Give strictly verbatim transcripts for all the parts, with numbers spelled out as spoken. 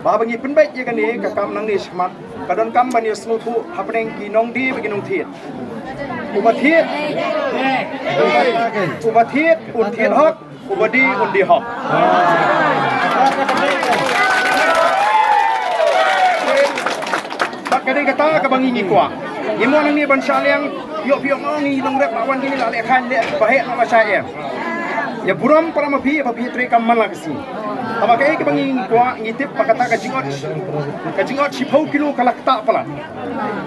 Ba ba ngi pynbeit ïa kane ka kam nangne shakhmat, ka donkam ban ïa sngewthuh hapdeng ki nongdie bad ki nongthied. Uba thied, uba thied un thied hok, uba die un die hok. Bad ka dei kata kaba ngi ngi kwah. Ngi mon nangne ban shah liang, ïoh phi ïoh ngi nongrep la wan kine la leh khan leh ba heh na la shah em. Ïa burom para ma phi, ba phi trei kam man la ka sngi. Haba kaei kaba ngi kwah, ngi tip ba kata ka jingot, ka jingot shiphew kilo ka la ktah palat.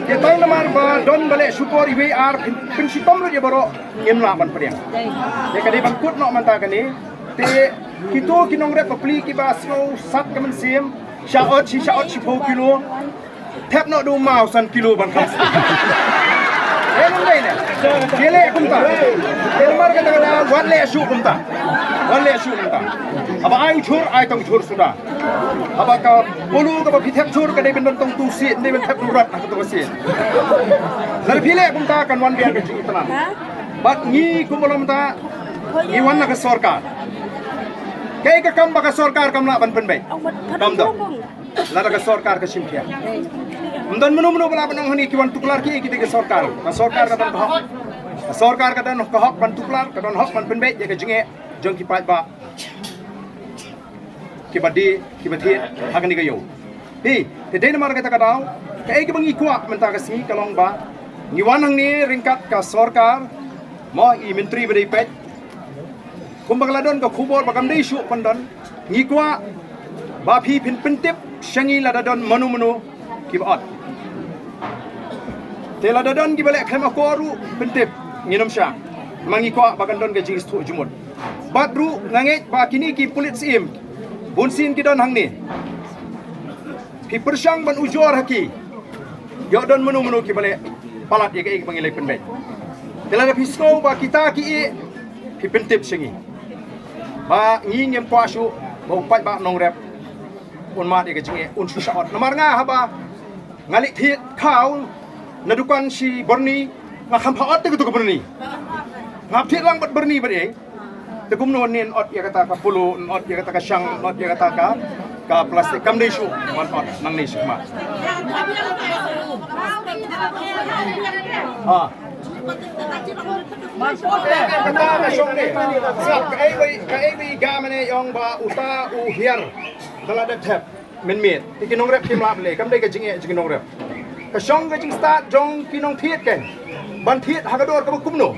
Te tang namar ba don ba leh shukor iwei ar pyn, pynshitom lut ïa baroh, ngim lah ban pdiang. Te ka dei ban kut noh mynta kane. Te kito ki nongrep bapli kiba sngew sat ka mynsiem, shah ot shi, shah ot shiphew kilo. Thep noh da u maw san kilo ban kham. Eh, nang dei ne. Te leh kumta. Te namar kata ka daw, wat leh shuh kumta. Wat leh shuh kumta. Haba ai u chur, ai tang u chur suda. Haba ka polo kaba phi thep chur ka dei ban don tang tu sien, dei ban thep tu rat na ka tu sien. Lada phi leh kumta kan wan biang ka jingïatylli. Bad ngi kumba long mynta, ngi wan na ka sorkar. Kaei ka kam ba ka sorkar kam lah ban pynbeit? Kam don. Lada ka sorkar ka shim khia. Ym don mano mano ba lah ban ong hangne ki wan tuklar kiei kita ki sorkar. Ka sorkar ka don ka hok. Ka sorkar ka don ka hok ban tuklar, ka don hok ban pynbeit ïa ka jingeh jong ki paidbah kiba die, kiba thied ha kane ka ïew. Hi, te dei namar kata ka daw, kaei kaba ngi kwah mynta ka sngi ka long ba ngi wan hangne ryngkat ka sorkar, mo, i myntri ba dei peit. Kumba ka la don ka khubor ba kam dei shuh ban don, ngi kwah ba phi phin pyntip sha ngi lada don mano mano kiba ot. Te lada don kiba leh khlem akor ruh pyntip, ngin ym shah. Ma ngi kwah ba kan don ka jingsngewthuh jingmut. Bad ruh nga ngeit ba kine ki pulit syiem, bunsien ki don hangne, phi pyrshang ban ujor ha ki. Ïoh don mano mano kiba leh palat ïa kaei kaba ngi leh pynbeit. Te lada phi sngew ba kita kiei, phi pyntip sha ngi. Ba ngi ngim kwah shuh ba u paidbah nongrep un mad ïa ka jingeh, un shu shah ot. Namar nga haba nga leit thied khaw na dukan shi byrni, nga kham pha ot te ka tu ka byrni. Nga thied lang bad byrni bad ei. Te kumno ne yn ot ïa kata ka polo, yn ot ïa kata ka shang, yn ot ïa kata ka, ka plastik, kam dei shuh ban ot nangne shakhmat. Ha. Kata ka shong ne. Sa kaei ba, kaei ba i gam ne ong ba uta u hiar. Ka la dep thep. Mynmiet, te ki nongrep kim lah ban leh, kam dei ka jingeh jong ki nongrep. Ka shong ka jingstad jong ki nongthied kein. Ban thied ha ka dor kaba kumno.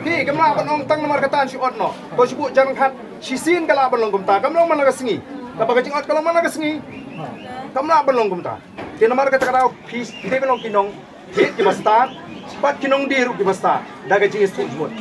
Ki, kim lah ban ong tang namar kata ngan shu ot noh. Ko shu buh jan khat, shisien ka lah ban long kumta, kam long man la ka sngi. Kaba ka jingot ka long man la ka sngi. Kam lah ban long kumta. Te namar kata ka daw phi, phi dei ban long ki nongthied kiba stad, bad ki nongdie ruh kiba stad. Da ka jingïasngewthuh jingmut.